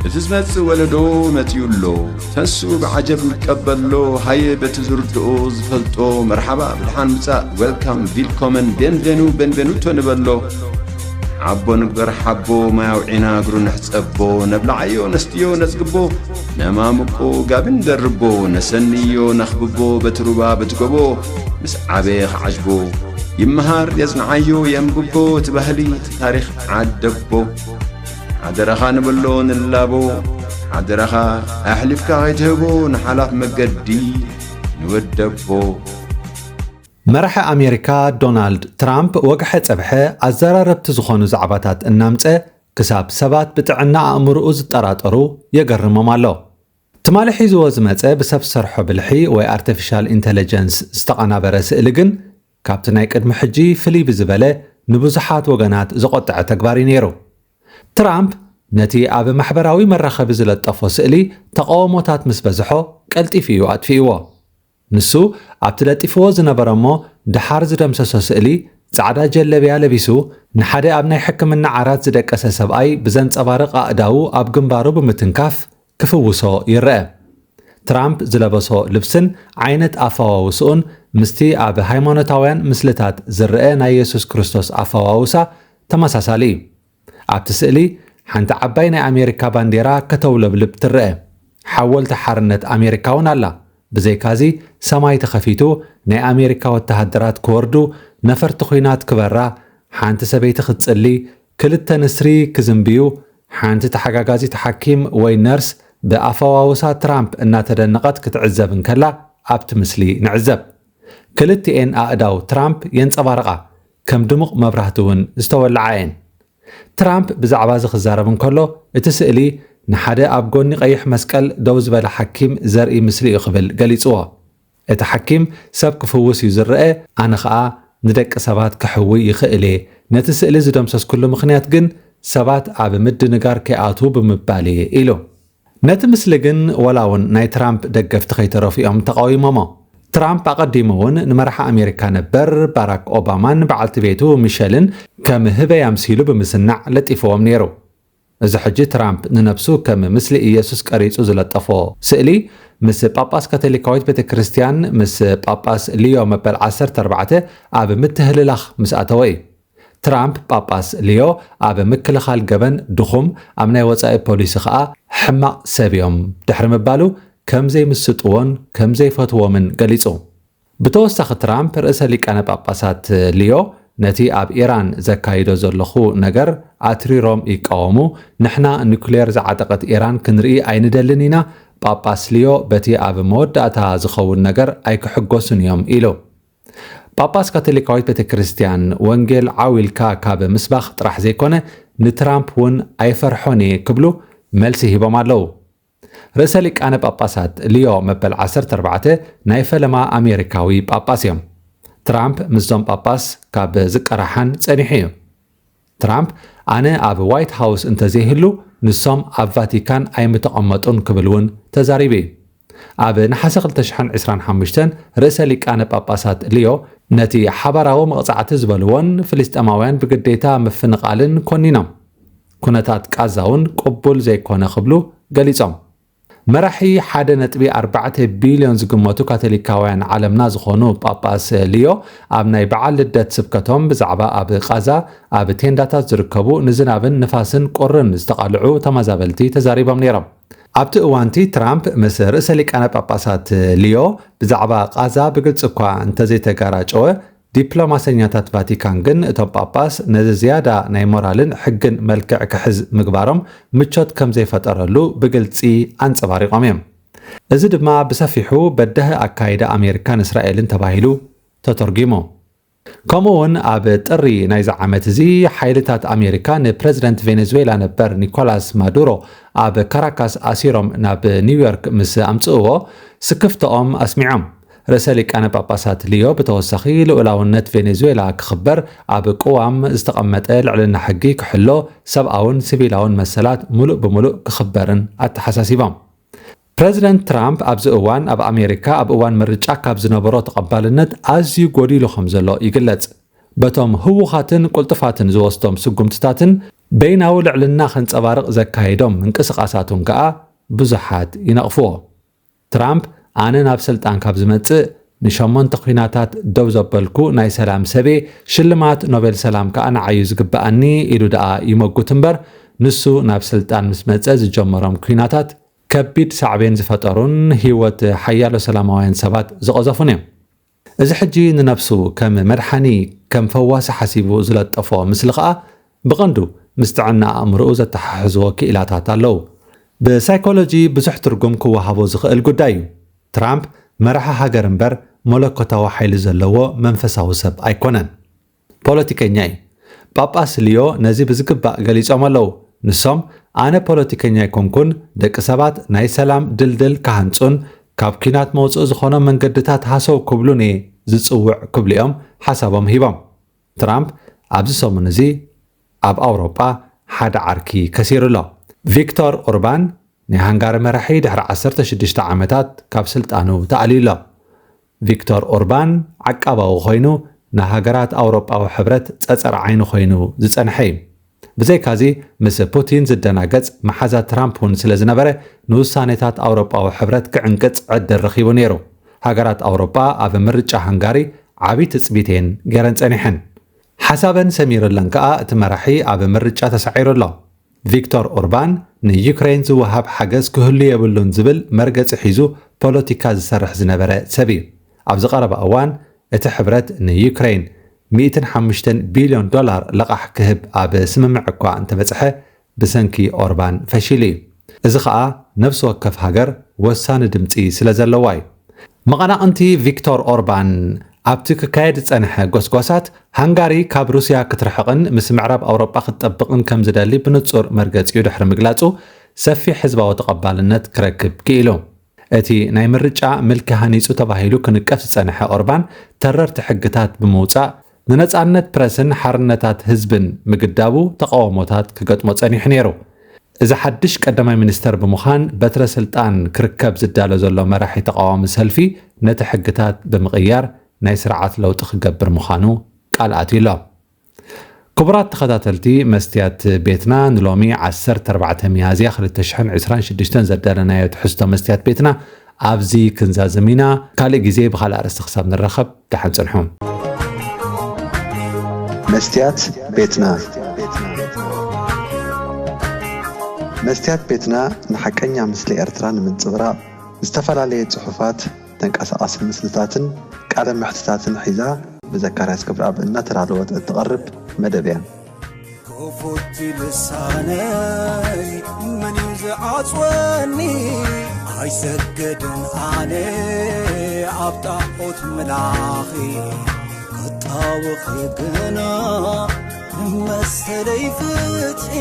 እቲ ዝመጽእ ወለዶ መጺኡ ኣሎ። ተንሱ ብዓጀብ ንቀበሎ፣ ሃየ በቲ ዝርድኦ ዝፈልጦ፣ መርሓባ ብድሓን ምጻእ፣ ዌልካም፣ ቪልኮመን፣ ቤንቬኑ፣ ቤንቬኑቶ ንበሎ። ዓቦ ንግበር ሓቦ፣ ማይ ኣውዒና እግሩ ንሕጸቦ፣ ነብልዓዮ ነስትዮ ነጽግቦ፣ ነማምቆ ጋቢ ንደርቦ፣ ነሰንዮ ነኽብቦ፣ በቲ ሩባ በቲ ጎቦ፣ ምስ ዓበየ ክዓጅቦ። ይመሃር የጽንዓዮ የንብቦ፣ እቲ ባህሊ እቲ ታሪኽ ዓደቦ። ሓደራኻ ንበሎ ንላቦ፣ ሓደራኻ ኣሕሊፍካ ከይትህቦ ንሓላፍ መገዲ ንወደቦ። መራሒ ኣሜሪካ ዶናልድ ትራምፕ ወግሐ ጸብሐ ኣዘራረብቲ ዝኾኑ ዛዕባታት እናምጸ ክሳብ ሰባት ብጥዕና ኣእምርኡ ዝጠራጠሩ የገርሞም ኣሎ። ትማሊ ሒዝዎ ዝመጸ ብሰብ ሰርሖ ብልሒ ወይ ኣርቲፊሻል ኢንተለጀንስ ዝተቐናበረ ስእሊ ግን ካብቲ ናይ ቅድሚ ሕጂ ፍልይ ብዝበለ ንብዙሓት ወገናት ዘቖጠዐ ተግባር እዩ ነይሩ። ትራምፕ ነቲ ኣብ ማሕበራዊ መራኸቢ ዝለጠፎ ስእሊ ተቓውሞታት ምስ በዝሖ ቀልጢፉ እዩ ኣጥፊእዎ። ንሱ ኣብቲ ለጢፍዎ ዝነበረ እሞ ደሓር ዝደምሰሶ ስእሊ ጻዕዳ ጀለብያ ለቢሱ ንሓደ ኣብ ናይ ሕክምና ዓራት ዝደቀሰ ሰብኣይ ብዘንጸባርቕ ኣእዳዉ ኣብ ግንባሩ ብምትንካፍ ክፍውሶ ይረአ። ትራምፕ ዝለበሶ ልብስን ዓይነት ኣፈዋውስኡን ምስቲ ኣብ ሃይማኖታውያን ምስልታት ዝረአ ናይ የሱስ ክርስቶስ ኣፈዋውሳ ተመሳሳሊ እዩ። ኣብቲ ስእሊ ሓንቲ ዓባይ ናይ ኣሜሪካ ባንዴራ ከተውለብልብ ትረአ። ሓወልቲ ሓርነት ኣሜሪካ እውን ኣላ። ብዘይካዚ ሰማይ ተኸፊቱ ናይ ኣሜሪካ ወተሃደራት ክወርዱ፣ ነፈርቲ ኲናት ክበራ፣ ሓንቲ ሰበይቲ ክትጽሊ፣ ክልተ ንስሪ ክዝንብዩ፣ ሓንቲ ተሓጋጋዚት ሓኪም ወይ ነርስ ብኣፈዋውሳ ትራምፕ እናተደነቐት ክትዕዘብ እንከላ ኣብቲ ምስሊ ንዕዘብ። ክልቲኤን ኣእዳው ትራምፕ የንጸባርቓ፣ ከም ድሙቕ መብራህቲ እውን ዝተወልዓ እየን። ትራምፕ ብዛዕባ እዚ ክዛረብ እንከሎ፣ እቲ ስእሊ ንሓደ ኣብ ጎኒ ቀይሕ መስቀል ደው ዝበለ ሓኪም ዘርኢ ምስሊ እዩ ክብል ገሊጽዎ። እቲ ሓኪም ሰብ ክፍውስ እዩ ዝረአ፣ ኣነ ኸኣ ንደቂ ሰባት ክሕውይ ይኽእል እየ። ነቲ ስእሊ ዝደምሰስኩሉ ምኽንያት ግን ሰባት ኣብ ምድንጋር ከይኣትዉ ብምባል እየ ኢሉ። ነቲ ምስሊ ግን ወላ እውን ናይ ትራምፕ ደገፍቲ ከይተረፉ እዮም ተቓዊሞሞ። ትራምፕ ኣቐዲሙ እውን ንመራሒ ኣሜሪካ ነበር ባራክ ኦባማን በዓልቲ ቤቱ ሚሸልን ከም ህበይ ኣምሲሉ ብምስናዕ ለጢፍዎም ነይሩ። እዚ ሕጂ ትራምፕ ንነብሱ ከም ምስሊ ኢየሱስ ቀሪጹ ዝለጠፎ ስእሊ ምስ ጳጳስ ካቶሊካዊት ቤተ ክርስቲያን ምስ ጳጳስ ሊዮ መበል ዓሰርተ ኣርባዕተ ኣብ ምትህልላኽ ምስ ኣተወ እዩ። ትራምፕ ጳጳስ ሊዮ ኣብ ምክልኻል ገበን ድኹም፣ ኣብ ናይ ወጻኢ ፖሊሲ ኸኣ ሕማቕ ሰብ እዮም ድሕሪ ምባሉ ከም ዘይምስጥዎን ከም ዘይፈትዎምን ገሊጹ። ብተወሳኺ ትራምፕ ርእሰ ሊቃነ ጳጳሳት ሊዮ ነቲ ኣብ ኢራን ዘካይዶ ዘለኹ ነገር ኣትሪሮም ይቃወሙ፣ ንሕና ኑክሌር ዝዓጠቐት ኢራን ክንርኢ ኣይንደልን ኢና፣ ጳጳስ ሊዮ በቲ ኣብ መወዳእታ ዝኸውን ነገር ኣይክሕጎሱን እዮም ኢሉ። ጳጳስ ካቶሊካዊት ቤተ ክርስቲያን ወንጌል ዓው ኢልካ ካብ ምስባኽ ጥራሕ ዘይኮነ ንትራምፕ እውን ኣይፈርሖን እየ ክብሉ መልሲ ሂቦም ኣለዉ። ርእሰ ሊቃነ ጳጳሳት ሊዮ መበል ዓሰርተ ኣርባዕተ ናይ ፈለማ ኣሜሪካዊ ጳጳስ እዮም። ትራምፕ ምስዞም ጳጳስ ካብ ዝቀራሓን ጸኒሑ እዩ። ትራምፕ ኣነ ኣብ ዋይት ሃውስ እንተዘይህሉ ንሶም ኣብ ቫቲካን ኣይምተቐመጡን ክብል እውን ተዛሪቡ እዩ። ኣብ ነሓሰ ክልተ ሽሕን ዕስራን ሓሙሽተን ርእሰ ሊቃነ ጳጳሳት ሊዮ ነቲ ሓባራዊ መቕጻዕቲ ዝበልዎን ፍልስጤማውያን ብግዴታ ምፍንቓልን ኮኒኖም፣ ኩነታት ቃዛ እውን ቅቡል ዘይኮነ ክብሉ ገሊጾም። መራሒ ሓደ ነጥቢ ኣርባዕተ ቢልዮን ዝግመቱ ካቶሊካውያን ዓለምና ዝኾኑ ጳጳስ ሊዮ ኣብ ናይ በዓል ልደት ስብከቶም ብዛዕባ ኣብ ቃዛ ኣብ ቴንዳታት ዝርከቡ ንዝናብን ንፋስን ቁርን ዝተቓልዑ ተመዛበልቲ ተዛሪቦም ነይሮም። ኣብቲ እዋንቲ ትራምፕ ምስ ርእሰ ሊቃነ ጳጳሳት ሊዮ ብዛዕባ ቃዛ ብግልጺ እኳ እንተዘይተጋራጨወ፣ ዲፕሎማሰኛታት ቫቲካን ግን እቶም ጳጳስ ነዚ ዝያዳ ናይ ሞራልን ሕግን መልክዕ ክሕዝ ምግባሮም ምቾት ከም ዘይፈጠረሉ ብግልጺ ኣንጸባሪቖም እዮም። እዚ ድማ ብሰፊሑ በዳሂ ኣካይዳ ኣሜሪካን እስራኤልን ተባሂሉ ተተርጒሙ። ከምኡ እውን ኣብ ጥሪ ናይዚ ዓመት እዚ ሓይልታት ኣሜሪካ ንፕረዚደንት ቬኔዙዌላ ነበር ኒኮላስ ማዱሮ ኣብ ካራካስ ኣሲሮም ናብ ኒውዮርክ ምስ ኣምጽእዎ ስክፍተኦም ኣስሚዖም። ርእሰ ሊቃነ ጳጳሳት ሊዮ ብተወሳኺ ልኡላውነት ቬኔዙዌላ ክኽበር ኣብ ቅዋም ዝተቐመጠ ልዕልና ሕጊ ክሕሎ፣ ሰብኣውን ሲቪላውን መሰላት ሙሉእ ብሙሉእ ክኽበርን ኣተሓሳሲቦም። ፕረዚደንት ትራምፕ ኣብዚ እዋን ኣብ ኣሜሪካ ኣብ እዋን ምርጫ ካብ ዝነበሮ ተቐባልነት ኣዝዩ ጎዲሉ ከም ዘሎ ይግለጽ። በቶም ህዉኻትን ቅልጡፋትን ዝወስዶም ስጉምትታትን በይናዊ ልዕልና ከንጸባርቕ ዘካየዶም ምንቅስቓሳቱን ከኣ ብዙሓት ይነቕፍዎ። ትራምፕ ኣነ ናብ ስልጣን ካብ ዝመጽእ ንሸሞንተ ኲናታት ደው ዘበልኩ ናይ ሰላም ሰብየ፣ ሽልማት ኖቤል ሰላም ከኣ ንዓዩ ዝግበኣኒ ኢሉ ደኣ ይመጉት እምበር፣ ንሱ ናብ ስልጣን ምስ መጸ ዝጀመሮም ኲናታት ከቢድ ሳዕቤን ዝፈጠሩን ህይወት ሓያሎ ሰላማውያን ሰባት ዝቐዘፉን እዮም። እዚ ሕጂ ንነብሱ ከም መድሓኒ፣ ከም ፈዋሲ ሓሲቡ ዝለጠፎ ምስሊ ከኣ ብቐንዱ ምስ ጥዕና ኣእምሮኡ ዘተሓሕዝዎ ክኢላታት ኣለዉ። ብሳይኮሎጂ ብዙሕ ትርጉም ክወሃቦ ዝኽእል ጉዳይ እዩ። ትራምፕ መራሒ ሃገር እምበር መለኮታዊ ሓይሊ ዘለዎ መንፈሳዊ ሰብ ኣይኮነን። ፖለቲከኛ እዩ። ጳጳስ ሊዮ ነዚ ብዝግባእ ገሊጾም ኣለዉ። ንሶም ኣነ ፖለቲከኛ ኣይኮንኩን፣ ደቂ ሰባት ናይ ሰላም ድልድል ክሃንጹን ካብ ኲናት መውጽኢ ዝኾኖም መንገድታት ሃሰው ክብሉን እየ ዝጽውዕ ክብሉ እዮም ሓሳቦም ሂቦም። ትራምፕ ኣብዚ ሰሙን እዚ ኣብ ኣውሮጳ ሓደ ዓርኪ ከሲሩ ኣሎ። ቪክቶር ኦርባን ናይ ሃንጋሪ መራሒ ድሕሪ ዓሰርተ ሽዱሽተ ዓመታት ካብ ስልጣኑ ተኣልዩ ኣሎ። ቪክቶር ኦርባን ዓቃባዊ ኮይኑ ንሃገራት ኣውሮጳዊ ሕብረት ጸጸር ዓይኒ ኮይኑ ዝጸንሐ እዩ። ብዘይካዚ ምስ ፑቲን ዝደናገጽ መሓዛ ትራምፕ እውን ስለ ዝነበረ ንውሳኔታት ኣውሮጳዊ ሕብረት ክዕንቅጽ ዕድል ረኺቡ ነይሩ። ሃገራት ኣውሮጳ ኣብ ምርጫ ሃንጋሪ ዓቢ ትጽቢት እየን ገይረን ጸኒሐን። ሓሳበን ሰሚርለን ከኣ እቲ መራሒ ኣብ ምርጫ ተሳዒሩ ኣሎ። ቪክቶር ኦርባን ንዩክሬን ዝወሃብ ሓገዝ ክህሉ የብሉን ዝብል መርገጺ ሒዙ ፖለቲካ ዝሰርሕ ዝነበረ ሰብ እዩ። ኣብዚ ቀረባ እዋን እቲ ሕብረት ንዩክሬን ሚእትን ሓሙሽተን ቢልዮን ዶላር ለቓሕ ክህብ ኣብ ስምምዕ እኳ እንተበጽሐ ብሰንኪ ኦርባን ፈሺሉ እዩ። እዚ ኸኣ ነፍሲ ወከፍ ሃገር ወሳኒ ድምጺ ስለ ዘለዋ እዩ። መቐናቕንቲ ቪክቶር ኦርባን ኣብቲ ክካየድ ዝጸንሐ ጎስጓሳት ሃንጋሪ ካብ ሩስያ ክትርሕቕን ምስ ምዕራብ ኣውሮጳ ክትጠብቕን ከም ዝደሊ ብንጹር መርገጺኡ ድሕሪ ምግላጹ ሰፊሕ ህዝባዊ ተቐባልነት ክረክብ ክኢሉ። እቲ ናይ ምርጫ ምልኪ ሃኒጹ ተባሂሉ ክንቀፍ ዝጸንሐ ኦርባን ተረርቲ ሕግታት ብምውጻእ ንነጻነት ፕረስን ሓርነታት ህዝብን ምግዳቡ ተቓውሞታት ክገጥሞ ጸኒሑ ነይሩ። እዚ ሓድሽ ቀዳማይ ሚኒስተር ብምዃን በትረ ስልጣን ክርከብ ዝዳሎ ዘሎ መራሒ ተቓዋሚ ሰልፊ ነቲ ሕግታት ብምቕያር ናይ ስርዓት ለውጢ ክገብር ምዃኑ ቃል ኣትዩ ኣሎ። ክቡራት ተኸታተልቲ መስትያት ቤትና ንሎሚ ዓሰርተ ኣርባዕተ ሚያዝያ ክልተ ሽሕን ዕስራን ሽዱሽተን ዘዳለናዮ ትሕዝቶ መስትያት ቤትና ኣብዚ ክንዛዝም ኢና። ካልእ ግዜ ብኻልእ ኣርእስቲ ክሳብ ንራኸብ ደሓን ጽንሑ። መስትያት ቤትና። መስትያት ቤትና ንሓቀኛ ምስሊ ኤርትራ ንምንጽብራቕ ዝተፈላለየ ጽሑፋት፣ ተንቀሳቓሲ ምስልታትን ቃለ መሕትታትን ሒዛ ብዘካርያስ ክብረኣብ እናተዳለወት እትቐርብ መደብ እያ። ክፉት ልሳነይ መን እዩ ዝዓጽወኒ? ኣይሰግድን ኣነ ኣብ ጣዖት ምላኺ፣ ክጣወኺ ግና ንመሰለይ ፍትሒ።